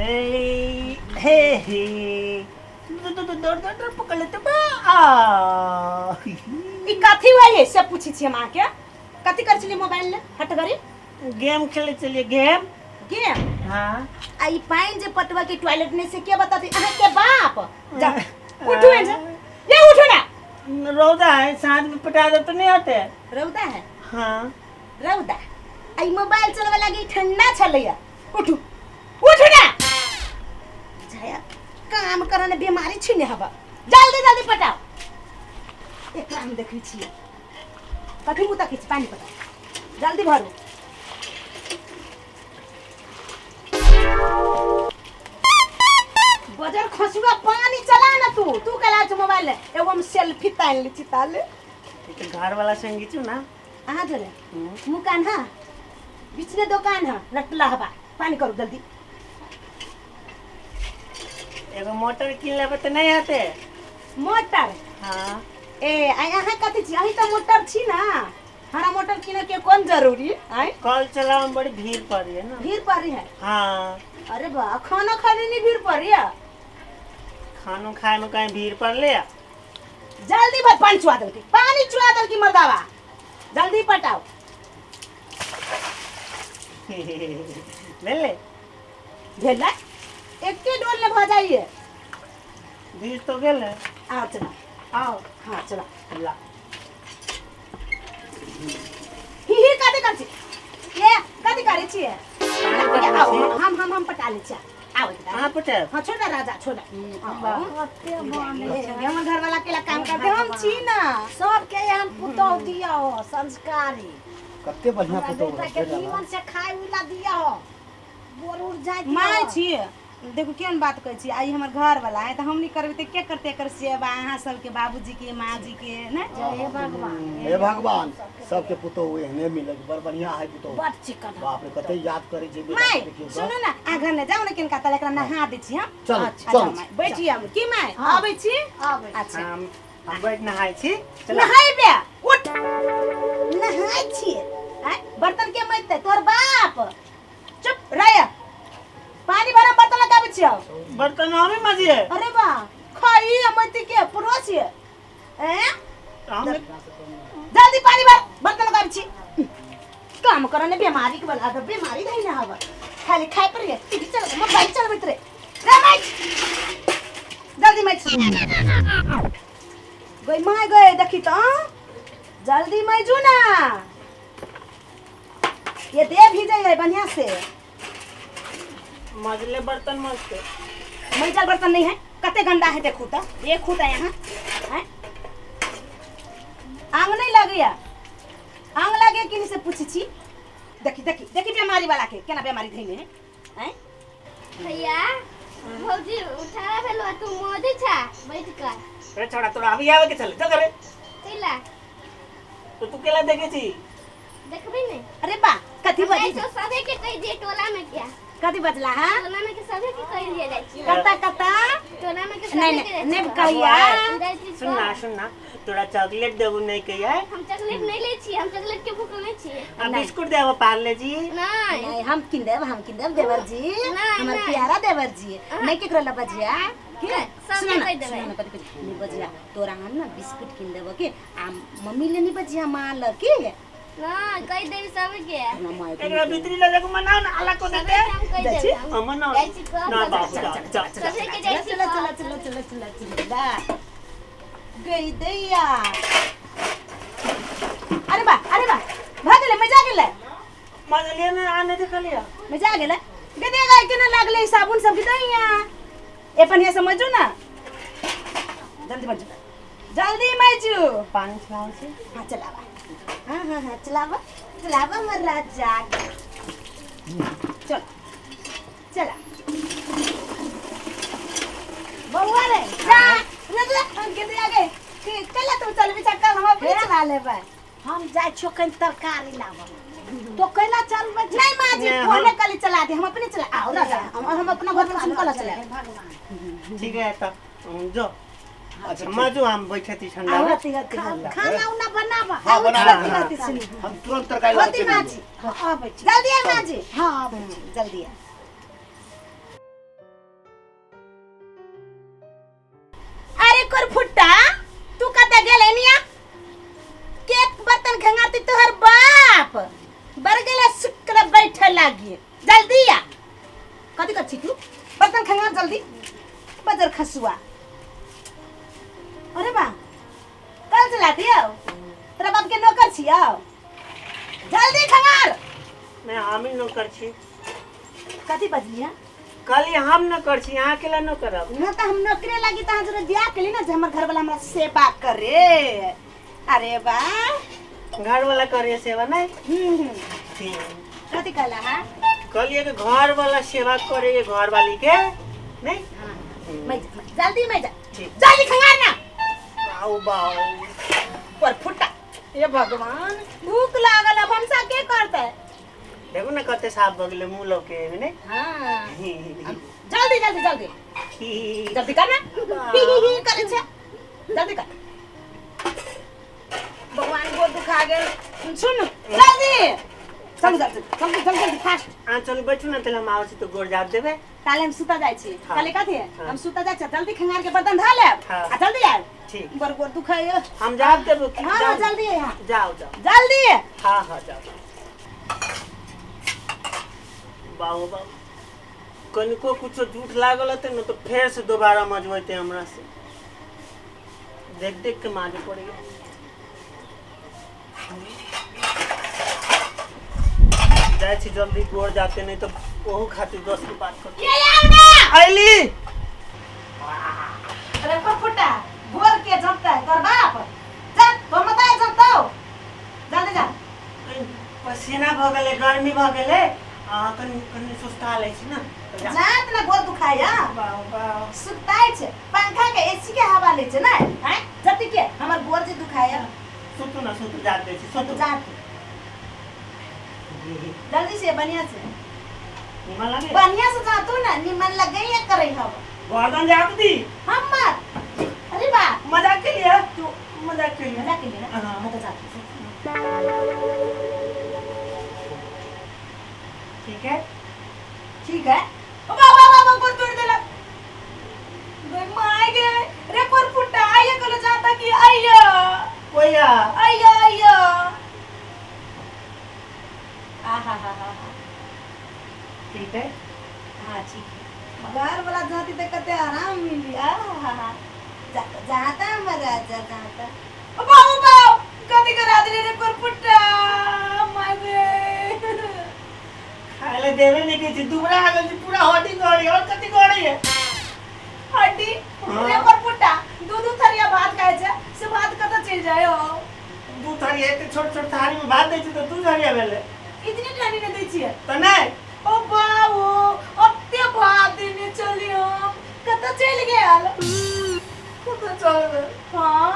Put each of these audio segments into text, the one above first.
हे हे हे दौड़ दौड़ दौड़ दौड़ पकड़ लेते बा आ ई कथी हुआ ये से पूछी छी हम अहाँके कथी करै छलियै मोबाइल ले हट गरी गेम खेले चलिए गेम गेम हाँ आ ई पानि जे पटवा के टॉयलेट नहीं से के बता दी अहाँ के बाप जा उठू एने ये उठू ना रौदा है साँझ में पटा दो तो नहीं आते रौदा है हाँ रौदा आ ई मोबाइल चलबे लागी ठंडा छलैया उठू उठू ना जाया काम करने बीमारी छी ने हवा जल्दी जल्दी पटाओ एकरा हम देखै छियै कथी मुँह तकै छी पानि पटाओ जल्दी भरू बजर खसुआ पानी चला ना तू तू कला छ मोबाइल ले एगो हम सेल्फी तान ले छी ताले ई तऽ घर वाला संगी छु ना अहाँ जोरे मुकान हा बीच में दुकान हा लटला हवा पानी करू जल्दी एगो मोटर किन लेबै तऽ नहीं आते मोटर हाँ ए आइ अहाँ कथी छी अहीं तऽ मोटर छी ना हमारा मोटर किने के कोन जरूरी आइ कल चलावे में बड़ी भीड़ पड़ रही है ना भीड़ पड़ रही है हाँ अरे बा खाना खाने नहीं भीड़ पड़ रही है खानो खाए में कहीं भीड़ पड़ ले जल्दी भर पानी चुआ दलकी पानी चुआ दलकी मर्दावा जल्दी पटाओ ले ले भेल एके डोल में भ जाइए भीड़ तो गेल है आओ चला आओ हाँ चला ला ही ही कथी करै छी ए कथी करै छियै आओ हम हम हम पटा लै छियै आओ इधर। अहाँ पटायब हाँ छोड़ राजा छोड़ कते बने छै हमर घर वाला केला काम करते हम छी ना सबके एहन पुतोह दिया हो संस्कारी कते बढ़िया हमरा पुतोह बेटा के नीमन से खाय उला दिया हो बोर उड़ जाय दिया माय हो। छी देखू केहन बात कहै छी आइ हमर घर वाला है तऽ हम नहि करबै तऽ के करतै एकर सेवा अहाँ सबके बाबूजी के माँ जी के ने जय भगवान हे भगवान सबके पुतोह एहने मिले बड़ बढ़िया है पुतोह बड़ चिकन है। बाप रे कते याद करे छै बेटा माय के देखियौ तऽ। सुनू ने अहाँ घर ने जाउ ने किनका तले एकरा नहा दै छी हम चलू अच्छा चलू माय बैठी हम की माय हाँ। अबै छी आबै अच्छा हम हम बैठ नहाय छी चला नहाइबे उठ नहाय छियै आँय बर्तन के मजतै तोहर बाप चुप रह पानी भरम बर्तन लगाबै छियौ बर्तन हमें मजिए अरे बा खाई अमैती के पड़ोसी ए हम जल्दी पानी भर बर्तन लगाबै छी काम करने बीमारी के बला दे बीमारी नहीं ना हवा खाली खाए पर रे टीवी चल मोबाइल चलबैत रे रे माइक जल्दी माइक गई my गए देखी तो जल्दी मैं जू ना ये दे भी जाइए बढ़िया से मजले बर्तन मजते मैजल बर्तन नहीं है कते गंदा है देखू तो देखू तो यहाँ हैं? आंग नहीं लगैया आंग लगे कि नहीं से पूछी छी देखी देखी देखी बीमारी वाला के केना बीमारी धैने है हैं? भैया भौजी उठा भेलो तू मोदी छा बैठ कर रे छोड़ा तोरा अभी आवे के चले चल करे कैला तो तू केला देखे छी देखबी ने अरे बा कथी बजी तो सबे के कह दिए टोला में क्या कथी बजला हां टोला में के सबे के कह दिए जाइ छी कता कता टोला में के नहीं सबे के नहीं नहीं कहिया जाइ छी सुन ना सुन ना तोरा चॉकलेट देबू नहीं कहिया हम चॉकलेट नहीं ले छी हम चॉकलेट के भूख नहीं छी आ बिस्कुट देबो पार्ले जी नहीं नहीं हम किन देब हम किन देब देवर जी नहीं, हमर नहीं। प्यारा देवर जी नहीं केकरो ला बजिया के सबके सुन ना कहि देबै। सुन ना कथी कथी नहीं बजिया तोरा हम ना बिस्कुट किन देब के आ मम्मी ले नहीं बजिया माँ ल के नहीं कह देबी सबके हमरा माय के एकरा भीतरी ले जाके मनाओ ना आला को सबे देते के हम कह जाइ छी? देबै हम। हम मनाओ जाइ छी कह ना सबे बाबू चल जा चल जा चल सबे के जाइ छी चल चल चल चल चल चल गई दैया अरे बा अरे बा भा गेलै मजा गेलै मजलिया ना आने देखलिया मजा गेलै गदे गाय केना लागलै साबुन सब के दैया ए पनिया समझू ना जल्दी मजू जल्दी मजू पानी चलाओ छी हाँ चलावा हाँ हाँ हाँ चलावा चलावा मोर राजा चल चला बउआ रे जा जा हम के आ गए कि चला तू चल बिचा कल हम अपने चला लेबै हम जाइ छियो कनि तरकारी लाबऽ तो कैला चलबै छी? नहीं माँ जी नहीं, फोने कल चला दे हम अपने चला आओ राजा हम अपना घर में सुन कल चला हे भगवान ठीक है तो जो अच्छा मजू हम बैठे थी ठंडा आओ में हती हती हती खाना उना बनाबऽ हाँ बना हती हती सुनी हम तुरंत तरकारी ला होती के माँ चलि जी हाँ, आबै छी जल्दी आ माँ जी हाँ आबै छी जल्दी आ लागी जल्दी आ। कथी कर छी तू? बर्तन खंगार जल्दी, बजर खसुआ। अरे बा कल चला दियो, तोरा बाप के नौकर छियो, जल्दी खंगार। मैं हम ही नौकर छी। कथी बजलिया? कल हम नौकर छी, अहाँ अकेला नौकर अब ना तो हम नौकरी लागी त अहाँ जरा बियाह केली ना जे हमर घर वाला हमरा सेवा करे। अरे बा घर वाला करे सेवा नहीं। कथी कहला? हां कहलिए कि घर वाला सेवा करे ये घर वाली के नहीं। हां मैं जल्दी, मैं जा जल्दी खंगार ना। बाऊ बाऊ पर फुटा, ये भगवान भूख लागल, अब हमसा के करते? देखो ना कते साफ भ गेलै मुंह लौके ने। हां जल्दी जल्दी जल्दी जल्दी कर ना, ही ही ही करे छे, जल्दी कर। भगवान गोड़ दुखा गेल। सुन जल्दी चल जल्दी जल्दी जल्दी जल्दी फास्ट। आ चल बैठू ना, तेल हम आबै छी तो गोड़ जाप देबे। ताले हम सुता जाइ छी। काले कथी हम सुता जाइ छी, जल्दी खंगार के बर्तन धो लेब आ जल्दी आब। ठीक बड़ गोड़ दुखाय, हम जाप देबो। हां जल्दी। हां जाओ जाओ जल्दी। हां हां जाओ। बाबू बाबू कनिको कुछो झूठ लागल होते न तो फेर से दोबारा मजबैते हमरा से, देख देख के माजे पड़ेगा। जाइ छी जल्दी गोड़ जाते, नहीं तो ओहू खातिर 10 के बात कर। आइली अरे फुटा भोर के जमता है तोर बाप, जा तो मत आए जमतो, जल्दी जा। पसीना भ गेलै, गर्मी भ गेलै, आ कनि कनि सुस्ता लै छी ना। जात ना गोर दुखाया बाऊ बाऊ सुताय छे, पंखा के एसी के हवा ले छे ना। हैं जति के हमर गोर जे दुखाया। सुतू ना सुतू, जात दे छी सुतू जात जल्दी से बढ़िया से निमन लगे, बढ़िया से जातू ना निमन लगे या करे हव गर्दन जात दी हमर। अरे बा मजाक के लिए, तू मजाक के लिए, मजाक के लिए ना। हां तो जात ठीक है ठीक है। ओ बाबा बाबा गोर तोड़ देलक गई my गे रे पर फुटा आइया कलो जाता कि आइया कोया आइया आइया। आहा हा हा ठीक है। हां ठीक है, घर वाला जाती त कते आराम मिली। आहा हा हा जाता हमर राजा जाता। ओ बाबा बाबा कथी करा देले रे पर फुटा my गे। खाले देवे नहीं के दुबरा आ गेल पूरा हड्डी गड़ी और कथी गड़ी है हड्डी। रे पर फुटा दू दू थरिया भात खाय छै से भात कत चल जाय हो? दू थरिया एते छोट छोट थारी में भात दै छै त दू थरिया भेलै। इतने टानी ने दै छियै त नहीं। ओ बाबू ओते भात देने चली हम कत चल गेल? कत चल गेल? हां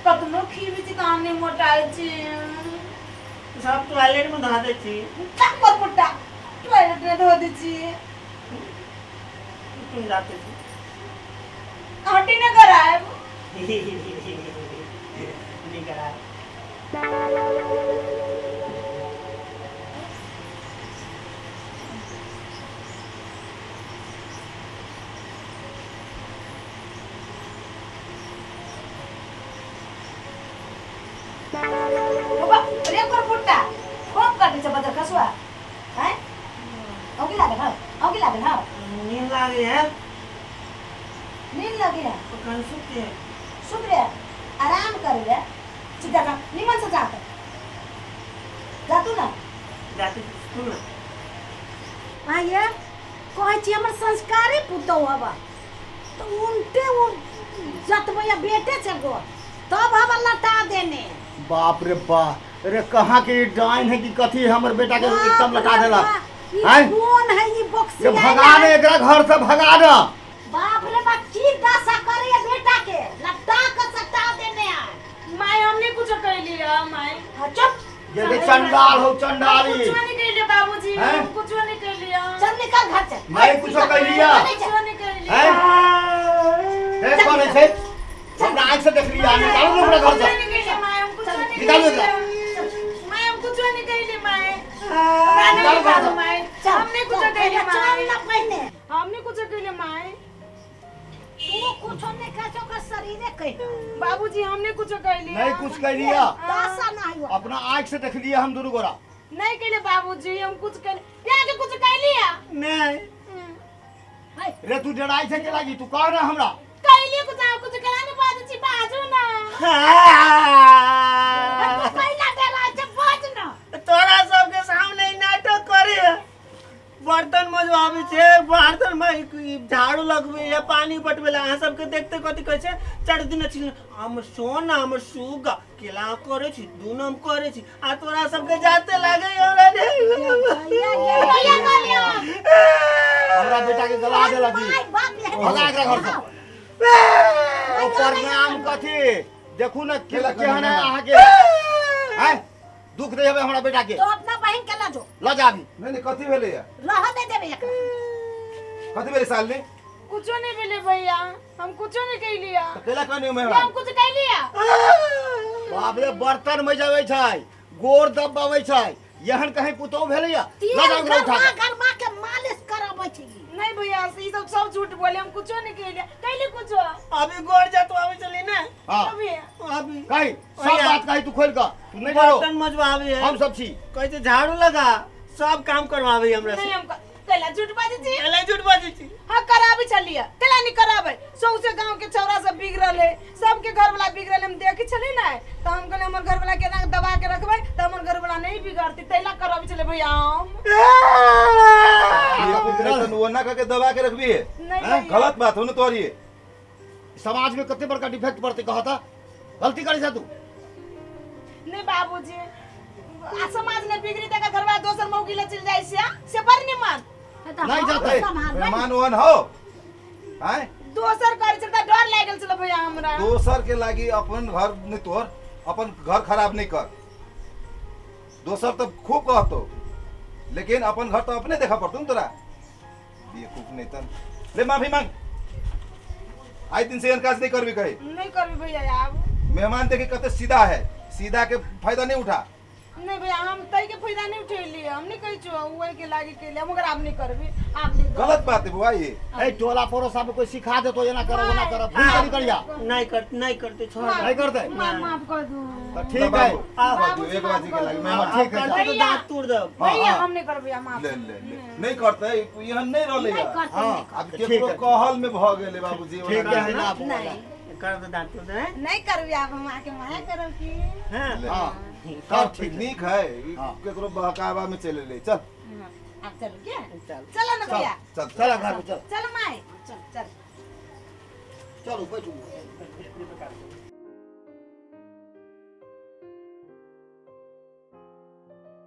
कतनो खीबी छी त हम नहीं मोटाइ छी, सब टॉयलेट में धो दै छी। तक पर फुटा टॉयलेट में धो दै छी। तुम जाते छी हड्डी न करायब। नहीं करायब। बाबा रे पर फुटा खूब काटे छै बदर खसुआ। हैं औगी लागल हौ, औगी लागल हौ। नींद लागे है, नींद लगे है तो कन सुते सुत रे, आराम कर ले। सीधा जा निमन से जात जा तू ना जाते तू ना। आये कहै छी हमर संस्कारी पुतौ हवा तो उनटे उ जतबैया बेटे छै गो तब हवा लटा देने। बाप रे बाप, अरे कहाँ के डाइन है कि कथी है, हमर बेटा के एकदम लटा देलक। हैं कौन है ई बक्सी? ये भगा दे एकरा घर से, भगा दे। बाप रे बाप की दशा करे बेटा के, लटा के सटा देने आ। My हमने कुछ कह लिया my. हां चुप, ये के चंडाल हो चंडाली। कुछ नहीं कह लिया बाबूजी, कुछ नहीं कह लिया। चल निकल घर से। मैं कुछ कह लिया, कुछ नहीं कह लिया। हैं कौन है छे? हमरा आंख से देख लिया, निकालो हमरा घर से। निकालो एकरा। My हम कुछ नहीं कह लिया my. निकालो my, हमने कुछ कह लिया my. ना पहने हमने कुछ कह लिया my. तू कुछ नहीं कह सको शरीरे कह। बाबूजी हमने कुछ कह लिया नहीं, कुछ कह लिया दासा नहीं हुआ। अपना आंख से देख लिया हम दोनों गोरा। नहीं कैले बाबूजी, हम कुछ कैले यहाँ के कुछ कैलिया नहीं। रे तू डराई छै के लागी, तू कह ना हमरा कैलिए कुछ, आ कुछ करा ने बाजू छी, बाजू ना। कैला डराई छै, बाज ना। तोरा सबके सामने नाटक करे, बर्तन मजवाबै छै, बर्तन में झाड़ू लगबै है, पानी पटबै ला। अहाँ सबके देखते कथी कहै छै, 4 दिन छिल हम सोना हम सुगा केला करै छी, दुनू हम करै छी, आ तोरा सबके जाते लागे हमरा रे। हमरा बेटा के गला दे लगी, भगा एकरा घर से। ओ प्रणाम कथी देखू ना केला केहन है अहाँ के, हैं दुख दे हबे हमरा बेटा के। तो अपना बहन के ल जो, ल जाबी। नहीं नहीं कथी भेलै या रह दे देबे एकरा। कथी भेलै सालनी? कुछो नहीं भेलै भैया, हम कुछो नहीं कैलिया। त केला कहनी में हम कुछ कैलिया? बाप रे, बर्तन में जावे छै, गोर दबावे छै, यहन कहीं पुतौ भेलैया। ल जाओ एकरा उठा के गरमा के मालिश कराबै छै। नहीं भैया, ई सब सब झूठ बोले, हम कुछो नहीं कैलिया। कैली कुछो? अभी गोर जतवावे चली ना। हां अभी अभी कही सब बात कही तू खोल के, तू नहीं डरो। बर्तन मजवावे है, हम सब छी। कहै छै झाड़ू लगा, सब काम करवावे हमरा से। नहीं हम कैला झूठ बाजै छी, कैला झूठ बाजै छी? हां कराबै छलियै, कैला नहीं कराबै? सौसे गांव के छौरा सब बिगड़ल है, सबके घर वाला बिगड़ल है। हम देखै छली ना त हम कहले हमर घर वाला केना दबा के रखबै त हमर घर वाला नहीं बिगड़तै, तैला कराबै छलै भैया हम। बिगड़ल ओना कह के दबा के रखबी है, गलत बात हो न तोरी। समाज में कते बड़का डिफेक्ट पड़ते कहता, गलती करी जा तू। नहीं बाबूजी, आ समाज ने बिगड़ी तक घरवा दोसर मौगी ले चल जाय से पर निमन नहीं जाते। मेहमान ओहन हो हैं दोसर करे छल त डर लागल छल भैया हमरा। दोसर के लागी अपन घर नहीं तोर, अपन घर खराब नहीं कर। दोसर तो खूब कहतो, लेकिन अपन घर तो अपने देखा पड़तो न तोरा। बेवकूफ नहीं तन ले माफी मांग, आई दिन से एहन काज नहीं करबी कही। नहीं करबी भैया। आब मेहमान देखे कते सीधा है, सीधा के फायदा नहीं उठा। नहीं भैया, हम तई के फायदा नहीं उठेली, हम नहीं कहै छो ओइ के लागी केले, हम अगर आप नहीं करबी आप नहीं। गलत बात है बुआ ये। ए टोला पड़ोसा में कोई सिखा दे तो एना करो ओना करो, भूल करी करिया। नहीं कर, नहीं करते, छोड़ नहीं करते, माफ कर दू त ठीक है। बाबू एक बाजी के लागी मेहमान ठीक है, तो दांत तोड़ दो भैया, हम नहीं करबी, माफ ले ले ले नहीं करते, एहन नहीं रहले। हां अब केकरो कहल में भ गेले बाबूजी, ठीक है ना। नहीं कर दो दांत तोड़ दे, नहीं करबी आप, हम आके माया करब की। हां हां सब ठीक नीक है, केकरो बहकावा में चले ले। चल आप चल क्या, चलो ना भैया, चल चल घर पे चल, चल my, चल चल चलो बैठो।